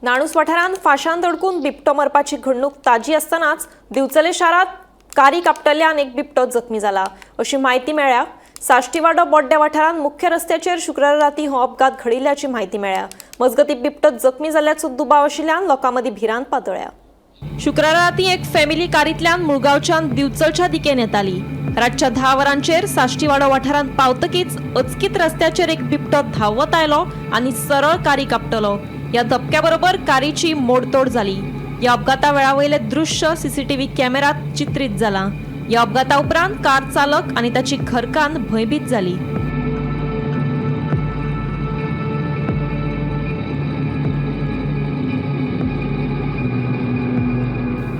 नाणूस वाठारांत फाशांत अडकून बिबटो मरपाची घडणूक ताजी आसतनाच दिवचले शारांत कारी कापटल्यान एक बिबटो जखमी जाला अशी म्हायती मेळ्ळ्या. साश्टीवाडो बोड्ड्या वाठारांत मुख्य रस्त्याचेर शुक्रारा राती हो अपघात घडिल्ल्याची म्हायती मेळ्ळ्या. मजगतीं बिबटो जखमी जाल्ल्याचो दुबाव आशिल्ल्यान लोकां मदीं भिरांत पातळ्ळ्या. शुक्रारा राती एक फॅमिली कारींतल्यान मुळगांवच्यान दिवचलच्या दिकेन येताली. रातच्या 10 वरांचेर साश्टीवाडो वाठारांत पावतकीच अचकीत रस्त्याचेर एक बिबटो धांवत आयलो आनी सरळ कारी कापटलो. ह्या धपक्या बरोबर कारीची मोडतोड जाली. ह्या अपघाता वेळा वयलें दृश्य सीसीटीव्ही कॅमेरात चित्रीत जालां. ह्या अपघाता उपरांत कार चालक आनी ताची घरकान्न भंयभीत जाली.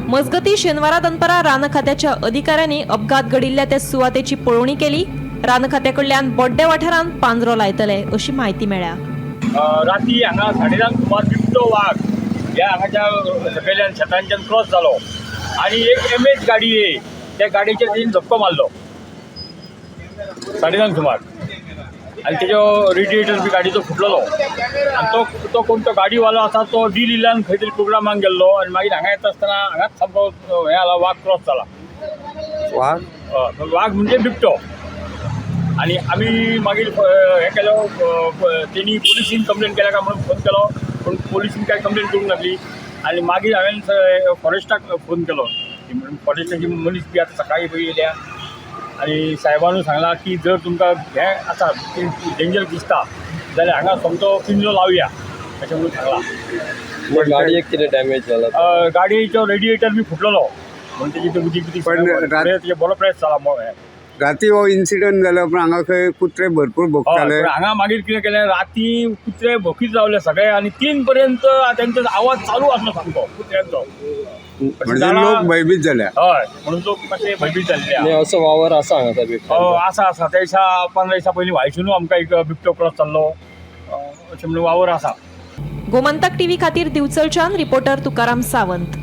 मजगती शेनवारा दनपारा रान खात्याच्या अधिकाऱ्यांनी अपघात घडिल्ल्या त्या सुवातेची पळोवणी केली. रान खात्या कडल्यान बोड्डे वाठारांत पांजरो लायतले अशी म्हायती मेळ्ळ्या. राती हांगा 9:30 सुमार बिबटो वाग ह्या हांगाच्या सकयल्यान शेतांच्यान क्रॉस जालो आनी एक एम एच गाडी येय त्या गाडयेचेर तेणी धपको मारलो 9:30 सुमार आनी तेजो रेडिएटर बी गाडयेचो फुटलेलो आनी तो तो कोण तो गाडीवालो आसा तो डिलिल्ल्यान खंय तरी प्रोग्रामाक गेल्लो आनी मागीर हांगा येता आसतना हांगाच सामको हें जाला, वाग क्रॉस जाला. वाघ. हय, वाग म्हणजे बिबटो. आनी आमी मागीर हें केलो, तेणी पोलिसीन कंप्लेन केल्या काय म्हणून फोन केलो, पूण पोलिसीन काय कंप्लेन करूंक नासली. आनी मागीर हांवें फॉरेस्टाक फोन केलो, म्हणून फॉरेस्टाची मनीस बी आतां सकाळीं पळय येयल्या आनी साहेबानू सांगलां की जर तुमकां हें आसा डेंजर दिसता जाल्यार हांगा सोमतो पिंजरो लावया अशें म्हणून सांगलां. गाडयेक कितें डॅमेज जाला? गाडयेचो रेडिएटर बी फुटलेलो म्हणून तेजी ती उदीक बिदीक पण तेजें बरो प्रेस जाला हें. राती हो इन्सिडंट जालो, पण हांगा खंय कुत्रे भरपूर भोंकताले. पण हांगा मागीर कितें केलें, राती कुत्रे भोकीत रावले सगळे आनी 3 पर्यंत तेंचो आवाज चालू आसलो सामको कुत्र्यांचो. म्हणजे लोक भयभीत जाल्या. हय, म्हणून लोक मातशे भयभीत जाल्ले आनी असो वावर आसा हांगा त्या बिबट्यांचो? आसा आसा, त्या दिसा 15 दिसा पयलीं व्हायसूनू आमकां एक बिबटो क्रॉस जाल्लो, अशें म्हणून वावर आसा. गोमंतक टीव्ही खातीर दिवचलच्यान रिपोर्टर तुकाराम सावंत.